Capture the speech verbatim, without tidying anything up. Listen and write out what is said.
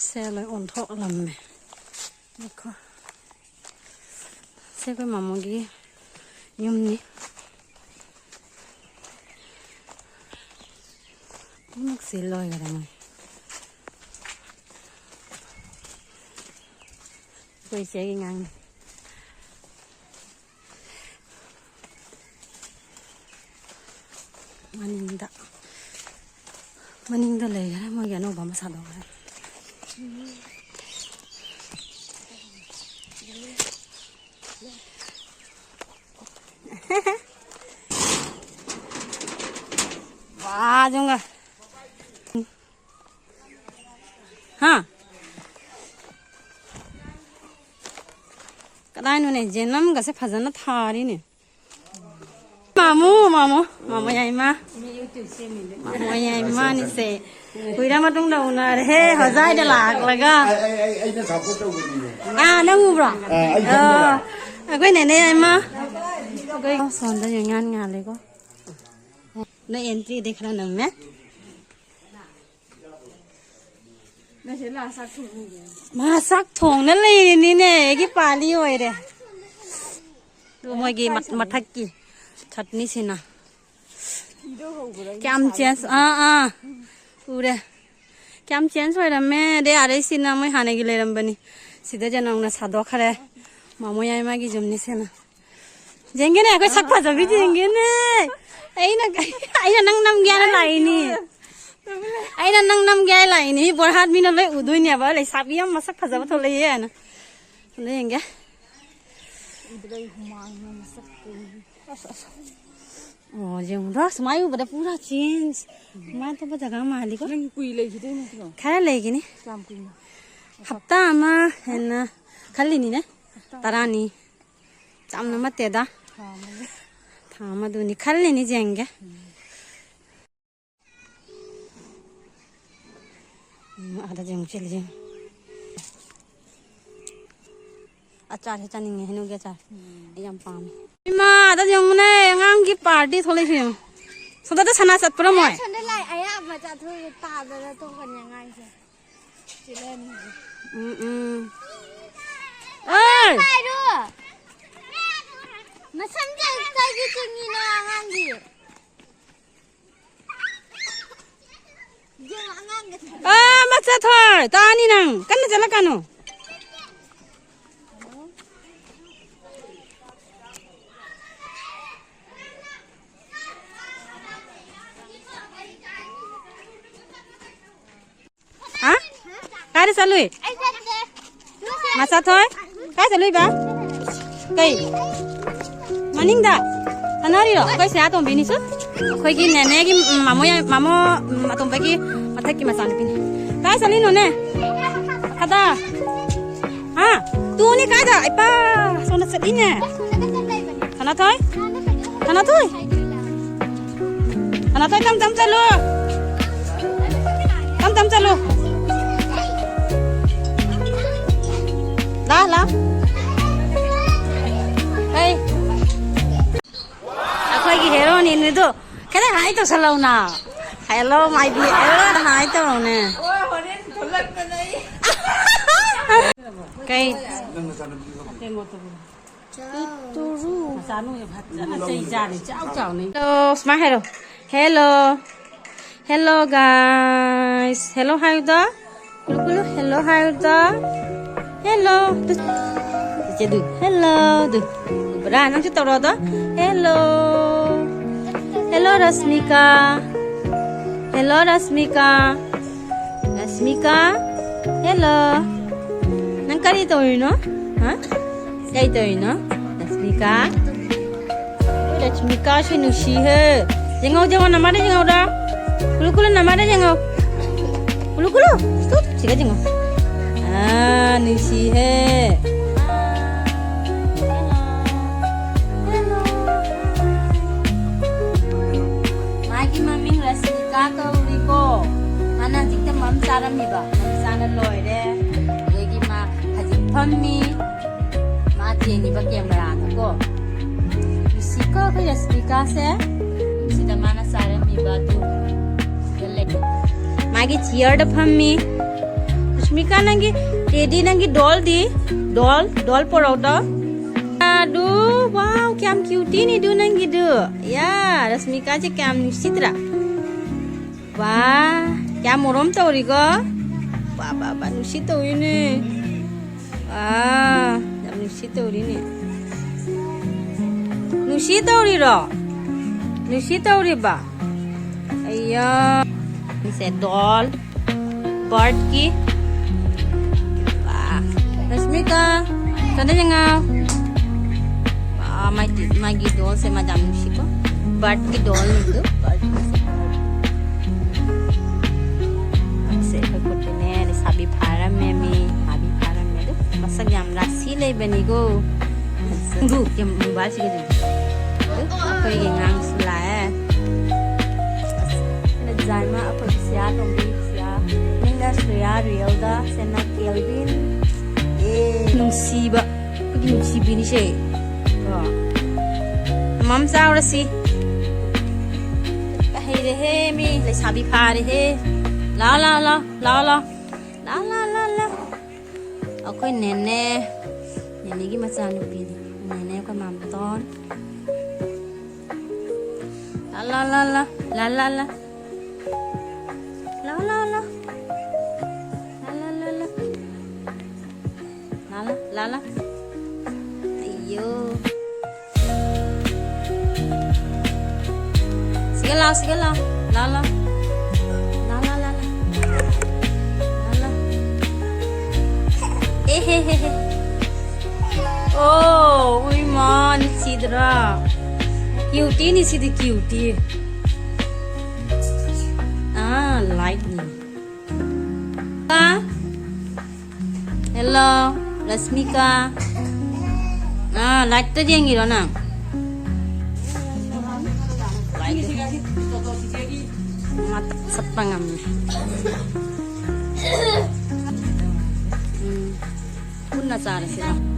ꯁꯦ ꯂꯣꯏ ꯑꯣꯟꯊꯣꯛꯂꯝꯃꯦ꯫ ꯉꯥꯏꯈꯣ꯫ ꯁꯦ ꯑꯩꯈꯣꯏ ꯃꯥꯃꯣꯒꯤ ꯌꯨꯝꯅꯤ꯫ ꯄꯨꯝꯅꯃꯛꯁꯤ ꯂꯣꯏꯈꯔꯦ ꯃꯣꯏ꯫ ꯑꯩꯈꯣꯏ ꯏꯆꯦꯒꯤ ꯑꯉꯥꯡꯅꯤ꯫ ꯃꯅꯤꯡꯗ, ꯃꯅꯤꯡꯗ ꯂꯩꯈꯔꯦ ꯃꯣꯏꯒꯤ ꯑꯅꯧꯕ ꯑꯃ ꯁꯥꯗꯣꯛꯈ꯭ꯔꯦ꯫ ꯋꯥ, ꯖꯨꯡꯒ꯫ ꯍꯥ? ꯀꯗꯥꯏꯅꯣꯅꯦ? ꯖꯦꯅꯝꯒꯁꯦ ꯐꯖꯅ ꯊꯥꯔꯤꯅꯦ꯫ ꯃꯥꯃꯨ, ꯃꯥꯃꯨ, ꯃꯥꯃꯨ ꯌꯥꯏꯃ꯫ ꯃꯥꯃꯨ ꯌꯥꯏꯃꯅꯤꯁꯦ꯫ ꯀꯨꯏꯔ ꯃꯇꯨꯡꯗ ꯎꯅꯔꯦꯍꯦ, ꯍꯣꯖꯥꯏꯗ ꯂꯥꯛꯂꯒ꯫ ꯑꯩ, ꯑꯩ, ꯑꯩ, ꯑꯩꯅ support ꯇꯧꯕꯅꯤꯅꯦ꯫ ꯑꯥ, ꯅꯪ ꯎꯕ꯭ꯔꯣ? ꯑꯥ, ꯑꯩ ꯑꯣ, ꯈꯪꯕ꯭ꯔꯥ? ꯑꯩꯈꯣꯏ ꯅꯦꯅꯦ ꯌꯥꯏꯃ꯫ ꯑꯩꯈꯣꯏ ꯁꯣꯝꯗ ꯌꯦꯡꯉꯥꯟ ꯉꯥꯜꯂꯦꯀꯣ꯫ ꯅꯣꯏ entry ꯗꯤ ꯈꯔ ꯅꯝꯃꯦ꯫ ꯃꯥ ꯆꯥꯛ ꯊꯣꯡꯅ ꯂꯩꯔꯤꯅꯤꯅꯦ, ꯑꯩꯒꯤ ꯄꯥꯂꯤ ꯑꯣꯏꯔꯦ꯫ ꯑꯗꯨ ꯃꯣꯏꯒꯤ ꯃꯠ-, ꯃꯊꯛꯀꯤ ꯆꯠꯅꯤꯁꯤꯅ꯫ ꯀꯌꯥꯝ change, ꯑꯥ, ꯑꯥ, ꯎꯔꯦ꯫ ꯀꯌꯥꯝ change ꯑꯣꯏꯔꯝꯃꯦ꯫ ꯑꯗꯩ ꯑꯥꯗꯩ ꯁꯤꯅ ꯃꯣꯏ ꯍꯥꯟꯅꯒꯤ ꯂꯩꯔꯝꯕꯅꯤ꯫ ꯁꯤꯗ ꯖꯦꯅꯧꯅ ꯁꯥꯗꯣꯛꯈ꯭ꯔꯦ꯫ ꯃꯥꯃꯣ ꯌꯥꯏꯃꯒꯤ ꯌꯨꯝꯅꯤ ꯁꯤꯅ꯫ ꯌꯦꯡꯒꯦꯅꯦ, ꯑꯩꯈꯣꯏ ꯁꯛ ꯐꯖꯕꯤꯗꯤ ꯌꯦꯡꯒꯦꯅꯦ꯫ ꯑꯩꯅ, ꯑꯩꯅ ꯅꯪ ꯅꯝꯒꯦ ꯍꯥꯏꯅ ꯂꯥꯛꯏꯅꯤ꯫ ꯑꯩꯅ ꯅꯪ ꯅꯝꯒꯦ ꯍꯥꯏꯅ ꯂꯥꯛꯏꯅꯤ꯫ ꯕꯣꯔꯍꯥꯠ ꯃꯤꯅ ꯂꯣꯏ ꯎꯗꯣꯏꯅꯦꯕ, ꯂꯩꯁꯥꯕꯤ ꯌꯥꯝ ꯃꯁꯛ ꯐꯖꯕ ꯊꯣꯛꯂꯛꯑꯦꯅ꯫ ꯑꯗ ꯌꯦꯡꯒꯦ꯫ ꯎꯕꯗ ꯑꯩ ꯍꯨꯃꯥꯡꯅ ꯃꯁꯛ ꯀꯪꯉꯤ꯫ ꯑꯁ, ꯑꯁ꯫ ꯑꯣ, ꯌꯦꯡꯉꯨꯗ, ꯁꯨꯃꯥꯏꯅ ꯎꯕꯗ ꯄꯨꯔꯥ change꯫ ꯀꯃꯥꯏꯅ ꯇꯧꯕ ꯖꯒꯥ ꯃꯥꯜꯂꯤꯀꯣ? ꯅꯪ ꯀꯨꯏ ꯂꯩꯈꯤꯗꯣꯏ ꯅꯠꯇ꯭ꯔꯣ? ꯈꯔ ꯂꯩꯈꯤꯅꯤ꯫ ꯀꯌꯥꯝ ꯀꯨꯏꯅ? ꯍꯞꯇꯥ ꯑꯃ ꯍꯦꯟꯅ ꯈꯜꯂꯤꯅꯤꯅꯦ꯫ ꯍꯞꯇꯥ? ꯇꯔꯥꯅꯤ꯫ ꯌꯥꯝꯅ ꯅꯠꯇꯦꯗ꯫ ꯊꯥ ꯑꯃꯒꯤ꯫ ꯊꯥ ꯑꯃꯗꯨꯅꯤ ꯈꯜꯂꯤꯅꯤ, ꯌꯦꯡꯒꯦ꯫ ꯎꯝ꯫ ꯎꯝ, ꯑꯥꯗ ꯌꯦꯡꯉꯨ, ꯆꯦꯜꯂꯤ ꯌꯦꯡꯉꯨ꯫ ꯑꯆꯥꯔꯁꯦ ꯆꯥꯅꯤꯡꯉꯦ, ꯍꯩꯅꯧꯒꯤ ꯑꯆꯥꯔ꯫ ꯎꯝ꯫ ꯑꯩ ꯌꯥꯝ ꯄꯥꯝꯃꯦ꯫ ꯏꯃꯥ, ꯑꯥꯗ ꯌꯦꯡꯉꯨꯅꯦ, ꯑꯉꯥꯡꯒꯤ party ꯊꯣꯛꯂꯛꯏꯁꯦ ꯌꯦꯡꯉꯨ꯫ ꯁꯣꯝꯗꯗ ꯁꯅꯥ ꯆꯠꯄ꯭ꯔꯣ ꯃꯣꯏ? ꯁꯣꯝꯗ ꯂꯥꯏ ꯑꯌꯥꯝꯕ ꯆꯥꯊꯣꯛꯑꯦ, ꯇꯥꯗꯅ ꯇꯣꯛꯀꯅꯤ ꯑꯉꯥꯡꯁꯦ꯫ ꯎꯝ, ꯎꯝ꯫ ꯑꯣꯏ! ꯄꯥꯏꯔꯣ꯫ ꯃꯁꯝꯁꯦ ꯀꯥꯏꯒꯤ ꯆꯤꯡꯉꯤꯅꯣ ꯑꯉꯥꯡꯒꯤ? ꯌꯦꯡꯉꯣ, ꯑꯉꯥꯡꯒ ꯁꯥꯟꯅ- ꯑꯥ, ꯃꯆꯥ ꯊꯣꯏ, ꯇꯥꯅꯤ ꯅꯪ꯫ ꯀꯟꯅ ꯆꯠꯂꯛꯀꯅꯨ꯫ ꯍꯥ? ꯀꯥꯏꯗ ꯆꯠꯂꯨꯏ? ꯑꯩ ꯆꯠꯇꯦ꯫ ꯃꯆꯥ ꯊꯣꯏ? ꯀꯥꯏ ꯆꯠꯂꯨꯏꯕ? ꯀꯩ? ꯃꯅꯤꯡꯗ? ꯁꯥꯟꯅꯔꯤꯔꯣ? ꯑꯩꯈꯣꯏ ꯁꯤꯌꯥ ꯇꯣꯝꯕꯤꯅꯤꯁꯨ꯫ ꯑꯩꯈꯣꯏꯒꯤ ꯅꯦꯅꯦꯒꯤ ꯃꯃꯣ ꯌꯥꯏ-, ꯃꯃꯣ ꯑꯇꯣꯝꯕꯒꯤ ꯃꯊꯛꯀꯤ ꯃꯆꯥꯅꯨꯄꯤꯅꯤ꯫ ꯀꯥꯏ ꯆꯠꯂꯤꯅꯣꯅꯦ? ꯃꯈꯥꯗ? ꯍꯥ? ꯇꯨꯅꯤ ꯀꯥꯏꯗ? ꯏꯄꯥ! ꯁꯣꯝꯗ ꯆꯠꯂꯤꯅꯦ꯫ ꯁꯅꯥꯊꯣꯏ? ꯁꯅꯥꯊꯣꯏ? ꯁꯅꯥꯊꯣꯏ, ꯇꯝ ꯇꯝ ꯆꯠꯂꯨ꯫ ꯇꯝ ꯇꯝ ꯆꯠꯂꯨ꯫ ꯂꯥ, ꯂꯥ꯫ ꯍꯩ꯫ ꯑꯩꯈꯣꯏꯒꯤ ꯍꯦꯔꯣꯅꯤꯅꯤꯗꯣ ꯈꯤꯇꯪ ꯍꯥꯏ ꯇꯧꯁꯜꯂꯧꯅ꯫ Hello, my dear. ꯍꯥꯏ ꯇꯧꯔꯧꯅꯦ꯫ ꯀꯩ? ꯃꯆꯥꯅꯨ ꯐꯖꯅ ꯆꯩ ꯆꯥꯅꯤ, ꯆꯥꯎ ꯆꯥꯎꯅꯤ꯫ Hello, ꯁꯨꯃꯥꯏ ꯍꯥꯏꯔꯣ꯫ Hello. Hello, guys. Hello ꯍꯥꯏꯌꯨꯗ꯫ ꯀꯨꯂꯨ ꯀꯨꯂꯨ, hello ꯍꯥꯏꯌꯨꯗ꯫ Hello. ꯇꯨ꯫ ꯆꯤꯆꯦꯗꯨ, hello ꯗꯨ꯫ ꯎꯕ꯭ꯔꯥ? ꯅꯪꯁꯨ ꯇꯧꯔꯣꯗꯣ꯫ Hello. Hello, ꯔꯁꯃꯤꯀꯥ꯫ Hello, ꯔꯁꯃꯤꯀꯥ꯫ ꯔꯁꯃꯤꯀꯥ, hello. ꯅꯪ ꯀꯔꯤ ꯇꯧꯔꯤꯅꯣ? ꯍꯥ? ꯀꯔꯤ ꯇꯧꯔꯤꯅꯣ? ꯔꯁꯃꯤꯀꯥ? ꯔꯁꯃꯤꯀꯥꯁꯨ ꯅꯨꯡꯁꯤꯍꯦ꯫ ꯌꯦꯡꯉꯧ, ꯌꯦꯡꯉꯧ, ꯅꯃꯥꯗ ꯌꯦꯡꯉꯧꯔꯣ꯫ ꯀꯨꯂꯨ ꯀꯨꯂꯨ, ꯅꯃꯥꯗ ꯌꯦꯡꯉꯧ꯫ ꯀꯨꯂꯨ ꯀꯨꯂꯨ, ꯇꯨ, ꯁꯤꯒ ꯌꯦꯡꯉꯧ꯫ ꯑꯥ, ꯅꯨꯡꯁꯤꯍꯦ꯫ ꯃꯥꯒꯤ ꯃꯃꯤꯡ ꯔꯁꯃꯤꯀꯥ ꯀꯧꯔꯤꯀꯣ꯫ ꯃꯥꯅ ꯍꯧꯖꯤꯛꯇ ꯃꯝ ꯆꯥꯔꯝꯃꯤꯕ꯫ ꯃꯝ ꯆꯥꯅ ꯂꯣꯏꯔꯦ꯫ ꯑꯗꯒꯤ ꯃꯥ ꯍꯧꯖꯤꯛ ꯐꯝꯃꯤ꯫ ꯃꯥ ꯌꯦꯡꯉꯤꯕ ꯀꯦꯃꯦꯔꯥꯗꯀꯣ꯫ ꯅꯨꯡꯁꯤꯀꯣ ꯑꯩꯈꯣꯏ ꯔꯁꯃꯤꯀꯥꯁꯦ꯫ ꯁꯤꯗ ꯃꯥꯅ ꯆꯥꯔꯝꯃꯤꯕ ꯑꯗꯨ ꯁꯤꯗ ꯂꯩ꯫ ꯃꯥꯒꯤ ꯆꯤꯌꯔꯗ ꯐꯝꯃꯤ꯫ ꯔꯁꯃꯤꯀꯥ, ꯅꯪꯒꯤ ꯑꯦꯗꯤ, ꯅꯪꯒꯤ ꯗꯣꯜꯗꯤ? ꯗꯣꯜ, ꯗꯣꯜ ꯄꯣꯔꯛꯎꯗꯣ꯫ ꯑꯗꯨ, wow, ꯀꯌꯥꯝ cutie ꯅꯤꯗꯨ ꯅꯪꯒꯤꯗꯨ꯫ ꯌꯥ, ꯔꯁꯃꯤꯀꯥꯁꯦ ꯀꯌꯥꯝ ꯅꯨꯡꯁꯤꯗ꯭ꯔꯥ? ꯋꯥ, ꯀꯌꯥꯝ ꯃꯔꯣꯝ ꯇꯧꯔꯤꯒꯣ? ꯕꯥ, ꯕꯥ, ꯕꯥ, ꯅꯨꯡꯁꯤ ꯇꯧꯏꯅꯦ꯫ ꯋꯥ, ꯌꯥꯝ ꯅꯨꯡꯁꯤ ꯇꯧꯔꯤꯅꯦ꯫ ꯅꯨꯡꯁꯤ ꯇꯧꯔꯤꯔꯣ? ꯅꯨꯡꯁꯤ ꯇꯧꯔꯤꯕ? ꯑꯩꯌꯥ꯫ ꯁꯦ, ꯗꯣꯜ꯫ ꯕꯥꯔꯠꯀꯤ꯫ ꯋꯥ꯫ ꯔꯁꯃꯤꯀꯥ, ꯀꯗꯥꯏ ꯌꯦꯡꯉꯣ? ꯋꯥ, ꯃꯥꯒꯤ, ꯃꯥꯒꯤ ꯗꯣꯜꯁꯦ ꯃꯥ ꯌꯥꯝ ꯅꯨꯡꯁꯤꯀꯣ꯫ ꯕꯥꯔꯠꯀꯤ ꯗꯣꯜꯅꯤꯗꯨ, ꯕꯥꯔꯠꯀꯤ꯫ ꯁꯦ, ꯑꯩꯈꯣꯏ ꯀꯨꯔꯇꯤꯅꯦ, ꯂꯩꯁꯥꯕꯤ ꯐꯥꯔꯝꯃꯦ ꯃꯤ, ꯂꯩꯁꯥꯕꯤ ꯐꯥꯔꯝꯃꯦ꯫ ꯑꯗꯨ ꯃꯁꯛ ꯌꯥꯝ ꯔꯥꯁꯤ ꯂꯩꯕꯅꯤꯀꯣ꯫ ꯈꯣꯡꯒꯨ, ꯌꯥꯝ ꯃꯣꯕꯥꯏꯜꯁꯤꯒꯗꯤ꯫ ꯑꯗꯨ ꯑꯩꯈꯣꯏꯒꯤ ꯑꯉꯥꯡꯁꯨ ꯂꯥꯛꯑꯦ꯫ ꯑꯁ, ꯁꯤꯅ ꯖꯥꯏꯃꯥ, ꯑꯩꯈꯣꯏꯒꯤ ꯁꯤꯌꯥ ꯇꯣꯝꯕꯤ, ꯁꯤꯌꯥ꯫ ꯃꯤꯡꯅ ꯁ꯭ꯔꯤꯌꯥ, ꯔꯤꯌꯦꯜꯗ, ꯁꯤꯅ ꯀꯦꯜꯚꯤꯟ꯫ ꯑꯦ, ꯅꯨꯡꯁꯤꯕ, ꯑꯩꯈꯣꯏꯒꯤ ꯅꯨꯡꯁꯤꯕꯤꯅꯤꯁꯦ꯫ ꯀꯣ꯫ ꯃꯝ ꯆꯥꯎꯔꯁꯤ꯫ ꯍꯩꯔꯦꯍꯦ ꯃꯤ, ꯂꯩꯁꯥꯕꯤ ꯐꯥꯔꯦꯍꯦ꯫ ꯂꯥꯎ, ꯂꯥꯎ, ꯂꯥꯎ, ꯂꯥꯎ, ꯂꯥꯎ꯫ ꯂꯥꯎ, ꯂꯥꯎ, ꯂꯥꯎ, ꯂꯥꯎ꯫ ꯑꯩꯈꯣꯏ ꯅꯦꯅꯦ, ꯅꯦꯅꯦꯒꯤ ꯃꯆꯥꯅꯨꯄꯤꯅꯤ꯫ ꯅꯦꯅꯦ ꯑꯩꯈꯣꯏ ꯃꯥꯝꯇꯣꯟ꯫ ꯂꯥ, ꯂꯥ, ꯂꯥ, ꯂꯥ꯫ ꯂꯥ, ꯂꯥ, ꯂꯥ꯫ ꯂꯥ, ꯂꯥ, ꯂꯥ꯫ ꯂꯥ, ꯂꯥ, ꯂꯥ, ꯂꯥ꯫ ꯂꯥ, ꯂꯥ, ꯂꯥ, ꯂꯥ꯫ ꯑꯌꯣ꯫ ꯁꯤꯒ ꯂꯥꯎ, ꯁꯤꯒ ꯂꯥꯎ꯫ ꯂꯥꯎ, ꯂꯥꯎ꯫ ꯂꯥꯎ, ꯂꯥꯎ, ꯂꯥꯎ, ꯂꯥꯎ꯫ ꯂꯥꯎ, ꯂꯥꯎ꯫ ꯑꯦ ꯍꯦ ꯍꯦ ꯍꯦ꯫ ꯑꯣ, ꯎꯏ ꯃꯥ, ꯅꯨꯡꯁꯤꯗ꯭ꯔꯥ? ꯀ꯭ꯌꯨꯇꯤꯅꯤ ꯁꯤꯗꯤ, ꯀ꯭ꯌꯨꯇꯤ꯫ ꯑꯥ, ꯂꯥꯏꯠꯅꯤ꯫ ꯑꯥ? ꯍꯦꯜꯂꯣ, ꯔꯁꯃꯤꯀꯥ꯫ ꯑꯥ, ꯂꯥꯏꯠꯇ ꯌꯦꯡꯉꯤꯔꯣ ꯅꯪ? ꯂꯥꯏꯠꯇ꯫ ꯃꯥ ꯆꯠꯄ ꯉꯝꯃꯤ꯫ ꯎꯝ, ꯄꯨꯟꯅ ꯆꯥꯔꯁꯤ ꯂꯥꯎ꯫